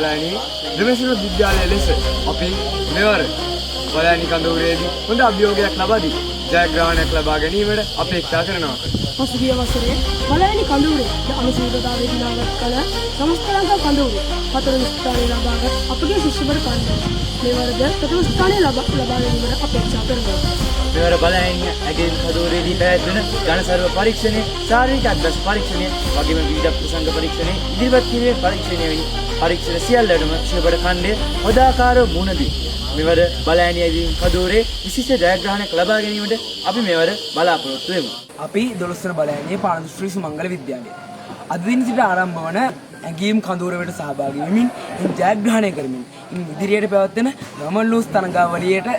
බලඇණියේ දෙමෙසුන විද්‍යාලය ලෙස අපි මෙවර බලඇණි කඳවුරේදී හොඳ අභියෝගයක් ලබා දී ජයග්‍රහණයක් ලබා ගැනීමට අපේක්ෂා කරනවා. පසුගිය වසරේ බලඇණි කඳවුරේ අනුසූරතාවයේ දිනාගත් කල සමස්ත ලංකා කඳවුරේ හතරවෙනි ස්ථානය ලබාගත් අපගේ ශිෂ්‍යබට කණ්ඩායම මෙවරද ප්‍රථම ස්ථානය ලබා ගැනීමට අපේක්ෂා කරනවා. මෙවර බලඇණිය ඇගයීම් කඳවුරේදී පැවැත්වෙන ඝනසර්ව පරීක්ෂණය, ශාරීරික අභ්‍යාස පරීක්ෂණය, වගේම විවිධ ප්‍රසංග පරීක්ෂණය, ඉදිරිපත් කිරීමේ පරීක්ෂණය වැනි පරීක්ෂණ සියල්ලටම ශිෂ්‍යබට ඛණ්ඩය හොඳ ආකාරව මුහුණ දී මෙවර බලඇණිය ඇගයීම් කඳවුරේ විශේෂ ජයග්‍රහණයක් ලබා ගැනීමට අපි මෙවර බලාපොරොත්තු වෙමු. අපි 12 වන බලඇණියේ පානදුර ශ්‍රී සුමංගල විද්‍යාලය. අද දින සිට ආරම්භ වන ඇගයීම් කඳවුරට සහභාගී වෙමින් ඉන් ජයග්‍රහණය කරමින් ඉන් ඉදිරියට පැවැත්වෙන ගමන් ලූස් තරඟාවලියට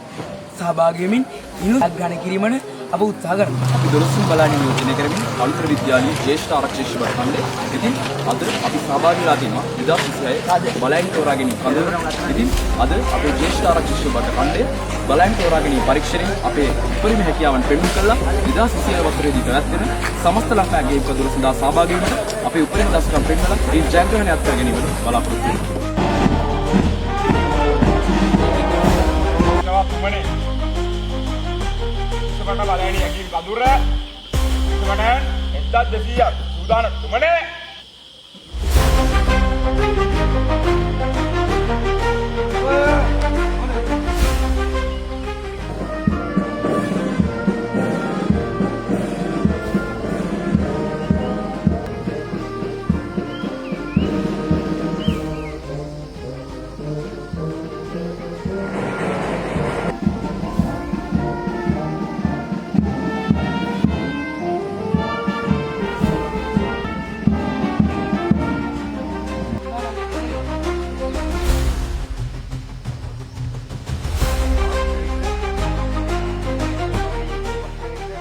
සහභාගී වෙමින් ඉනු ජයග්‍රහණය කිරීමට අප උත්සාහ කරනවා. අපි 12 වන බලඇණිය නියෝජනය කරමින් කළුතර විද්‍යාලයේ ජ්‍යෙෂ්ඨ ආරක්ෂක ශිෂ්‍ය භට. ඉතින් අද අපි සහභාගී වෙලා තියෙනවා 2026 බලඇණි තෝරා ගැනීම කඳවුර. ඉතින් අද අපේ ජ්‍යෙෂ්ඨ ආරක්ෂක ශිෂ්‍ය භට ඛණ්ඩය බලඇණි තෝරා ගැනීම පරීක්ෂණයෙන් අපේ උපරිම හැකියාවන් පෙන්වු කළා. 2026 වසරේදී පැවැත්වෙන සමස්ත ලංකා ඇගයීම් කඳවුර සඳහා සහභාගී වීමට අපේ උපරිම දක්ෂකම් පෙන්වලා ඒ ජයග්‍රහණය අත් කර ගැනීමට බලාපොරොත්තු වෙනවා. තුමනේ ශිෂ්‍යබට බලඇණි ඇගයීම් කඳවුර ශිෂ්‍යබට 1200ක් සූදානම් තුමනේ.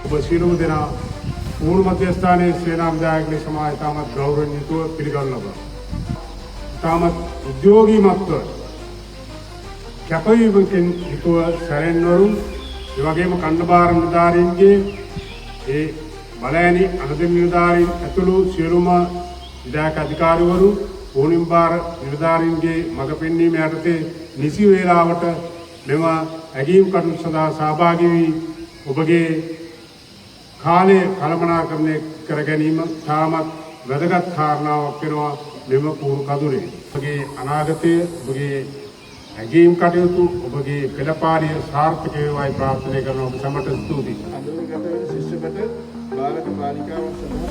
ඔබ සියලුම දෙනා පුහුණු මධ්‍යස්ථානයේ සේනා විධායක ලෙස මා ඉතාමත් ගෞරවයෙන් යුතුව පිළිගනු ලබනවා. ඉතාමත් උද්‍යෝගීමත්ව කැපවීමකින් යුතුව සැරෙන්වරුන්, ඒ වගේම කණ්ඩභාර නිලධාරීන්ගේ, ඒ බලඇණි අනදෙන නිලධාරීන් ඇතුළු සියලුම විධායක අධිකාරිවරු, පුහුණුවීම් භාර නිලධාරීන්ගේ මඟ පෙන්වීම යටතේ නිසි වේලාවට මෙම ඇගයීම් කටයුතු සඳහා සහභාගී වී ඔබගේ කාලය කළමනාකරණය කර ගැනීම තාමත් වැදගත් කාරණාවක් වෙනවා මෙම පුහුණු කඳවුරේ. ඔබගේ අනාගතය, ඔබගේ ඇගයීම් කටයුතු, ඔබගේ පෙළපාලිය සාර්ථක වේවායි ප්‍රාර්ථනා කරන ඔබ සැමට ස්තුතියි. කඳවුරගත වෙන ශිෂ්‍යබට බාලක බාලිකාවන් සඳහා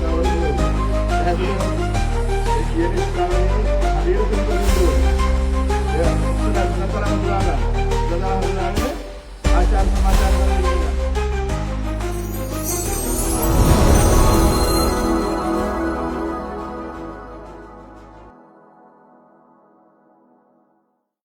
පවත්වන ශික්ෂාවල පැහැදිලිව ඒ කියන ශික්ෂාවල හරියට පිළිපදින්න ඕනේ. එය